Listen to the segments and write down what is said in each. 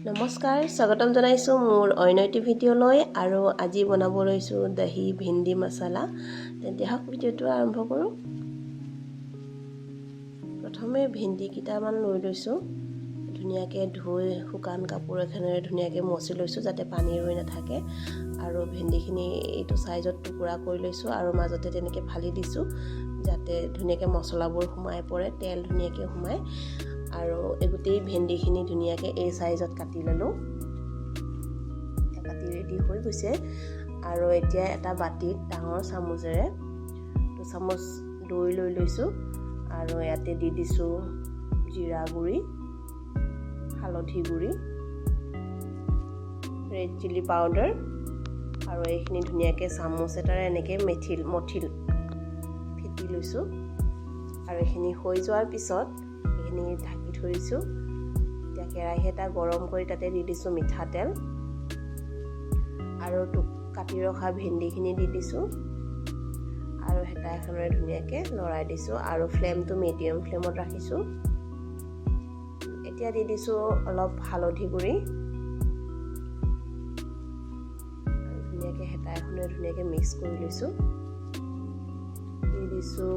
নমস্কাৰ, স্বাগতম জনাইছোঁ মোৰ অন্য এটি ভিডিঅ'লৈ। আৰু আজি বনাব লৈছোঁ দহি ভেন্দি মছলা। তেন্তে আহক, ভিডিঅ'টো আৰম্ভ কৰোঁ। প্ৰথমে ভেন্দি কেইটামান লৈ লৈছোঁ। ধুনীয়াকৈ ধুই শুকান কাপোৰ এখনেৰে ধুনীয়াকৈ মচি লৈছোঁ, যাতে পানী ৰৈ নাথাকে। আৰু ভেন্দিখিনি এইটো চাইজত টুকুৰা কৰি লৈছোঁ আৰু মাজতে তেনেকৈ ফালি দিছোঁ, যাতে ধুনীয়াকৈ মছলাবোৰ সোমাই পৰে, তেল ধুনীয়াকৈ সোমায়। আৰু এই গোটেই ভেন্দিখিনি ধুনীয়াকৈ এই চাইজত কাটি ল'লোঁ। কাটি ৰেডি হৈ গৈছে। আৰু এতিয়া এটা বাতিত ডাঙৰ চামুচেৰে 2 চামুচ দৈ লৈ লৈছোঁ আৰু ইয়াতে দি দিছোঁ জিৰা গুড়ি, হালধি গুড়ি, ৰেড চিলি পাউডাৰ। আৰু এইখিনি ধুনীয়াকৈ চামুচ এটাৰে এনেকৈ মেথিল মঠিল ফেটি লৈছোঁ। আৰু এইখিনি হৈ যোৱাৰ পিছত এইখিনি ঢাকি থৈ দিছোঁ। এতিয়া কেৰাহী এটা গৰম কৰি তাতে দি দিছোঁ মিঠাতেল আৰু কাটি ৰখা ভেন্দিখিনি দি দিছোঁ আৰু হেতা এখনেৰে ধুনীয়াকৈ লৰাই দিছোঁ আৰু ফ্লেমটো মিডিয়াম ফ্লেমত ৰাখিছোঁ। এতিয়া দি দিছোঁ অলপ হালধি গুড়ি আৰু ধুনীয়াকৈ হেতা এখনেৰে ধুনীয়াকৈ মিক্স কৰি লৈছোঁ। দি দিছোঁ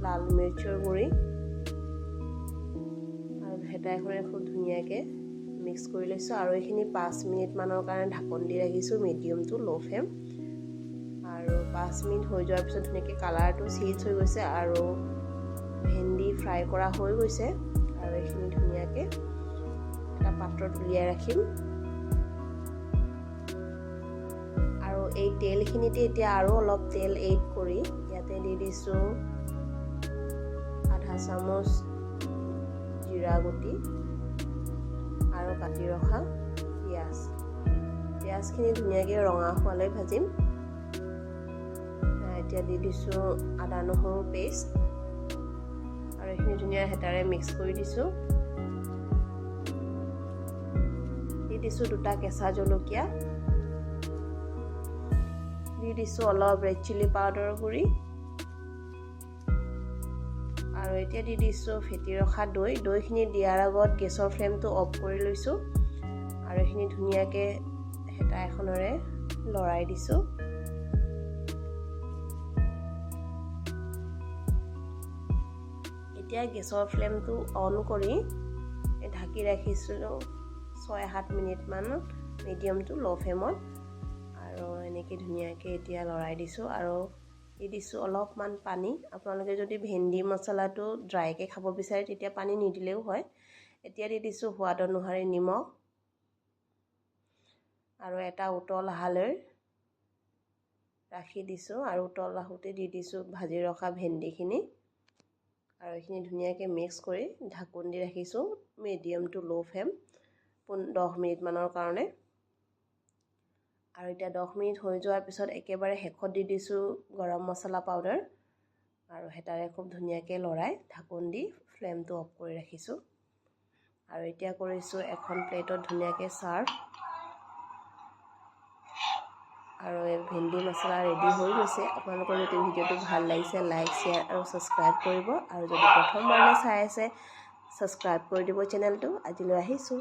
লাল মিৰ্চৰ গুড়ি আৰু হেতা এখনেৰে খুব ধুনীয়াকৈ মিক্স কৰি লৈছোঁ। আৰু এইখিনি 5 মিনিটমানৰ কাৰণে ঢাকন দি ৰাখিছোঁ, মিডিয়াম টু ল' ফ্লেম। আৰু 5 মিনিট হৈ যোৱাৰ পিছত ধুনীয়াকৈ কালাৰটো চেঞ্জ হৈ গৈছে আৰু ভেন্দি ফ্ৰাই কৰা হৈ গৈছে। আৰু এইখিনি ধুনীয়াকৈ এটা পাত্ৰত উলিয়াই ৰাখিম। আৰু এই তেলখিনিতে এতিয়া আৰু অলপ তেল এড কৰি ইয়াতে দি দিছোঁ আধা চামুচ জিৰা গুটি আৰু কাটি ৰখা পিঁয়াজ। পিঁয়াজখিনি ধুনীয়াকৈ ৰঙা হোৱালৈ ভাজিম। এতিয়া দি দিছোঁ আদা নহৰু পেষ্ট আৰু এইখিনি ধুনীয়া হেতাৰে মিক্স কৰি দিছোঁ। দি দিছোঁ দুটা কেঁচা জলকীয়া, দি দিছোঁ অলপ ৰেড চিলি পাউডাৰৰ গুড়ি আৰু এতিয়া দি দিছোঁ ফেটি ৰখা দৈ। দৈখিনি দিয়াৰ আগত গেছৰ ফ্লেমটো অফ কৰি লৈছোঁ আৰু এইখিনি ধুনীয়াকৈ হেতা এখনেৰে লৰাই দিছোঁ। এতিয়া গেছৰ ফ্লেমটো অন কৰি ঢাকি ৰাখিছিলোঁ 6-7 মিনিটমান মিডিয়াম টু ল' ফ্লেমত। আৰু এনেকৈ ধুনীয়াকৈ এতিয়া লৰাই দিছোঁ আৰু দি দিছোঁ অলপমান পানী। আপোনালোকে যদি ভেন্দি মছলাটো ড্ৰাইকৈ খাব বিচাৰে, তেতিয়া পানী নিদিলেও হয়। এতিয়া দি দিছোঁ সোৱাদ অনুসৰি নিমখ আৰু এটা উতল অহালৈ ৰাখি দিছোঁ। আৰু উতল আহোঁতে দি দিছোঁ ভাজি ৰখা ভেন্দিখিনি আৰু এইখিনি ধুনীয়াকৈ মিক্স কৰি ঢাকোন দি ৰাখিছোঁ, মিডিয়াম টু ল' ফ্লেম, 10 মিনিটমানৰ কাৰণে। আৰু এতিয়া 10 মিনিট হৈ যোৱাৰ পিছত একেবাৰে শেষত দি দিছোঁ গৰম মছলা পাউডাৰ আৰু হেতাৰে খুব ধুনীয়াকৈ লৰাই ঢাকোন দি ফ্লেমটো অফ কৰি ৰাখিছোঁ। আৰু এতিয়া কৰিছোঁ এখন প্লেটত ধুনীয়াকৈ চাৰ্ভ। আৰু এই ভেন্দি মছলা ৰেডি হৈ গৈছে। আপোনালোকৰ যদি ভিডিঅ'টো ভাল লাগিছে, লাইক, শ্বেয়াৰ আৰু ছাবস্ক্ৰাইব কৰিব। আৰু যদি প্ৰথমবাৰলৈ চাই আছে, ছাবস্ক্ৰাইব কৰি দিব চেনেলটো। আজিলৈ আহিছোঁ।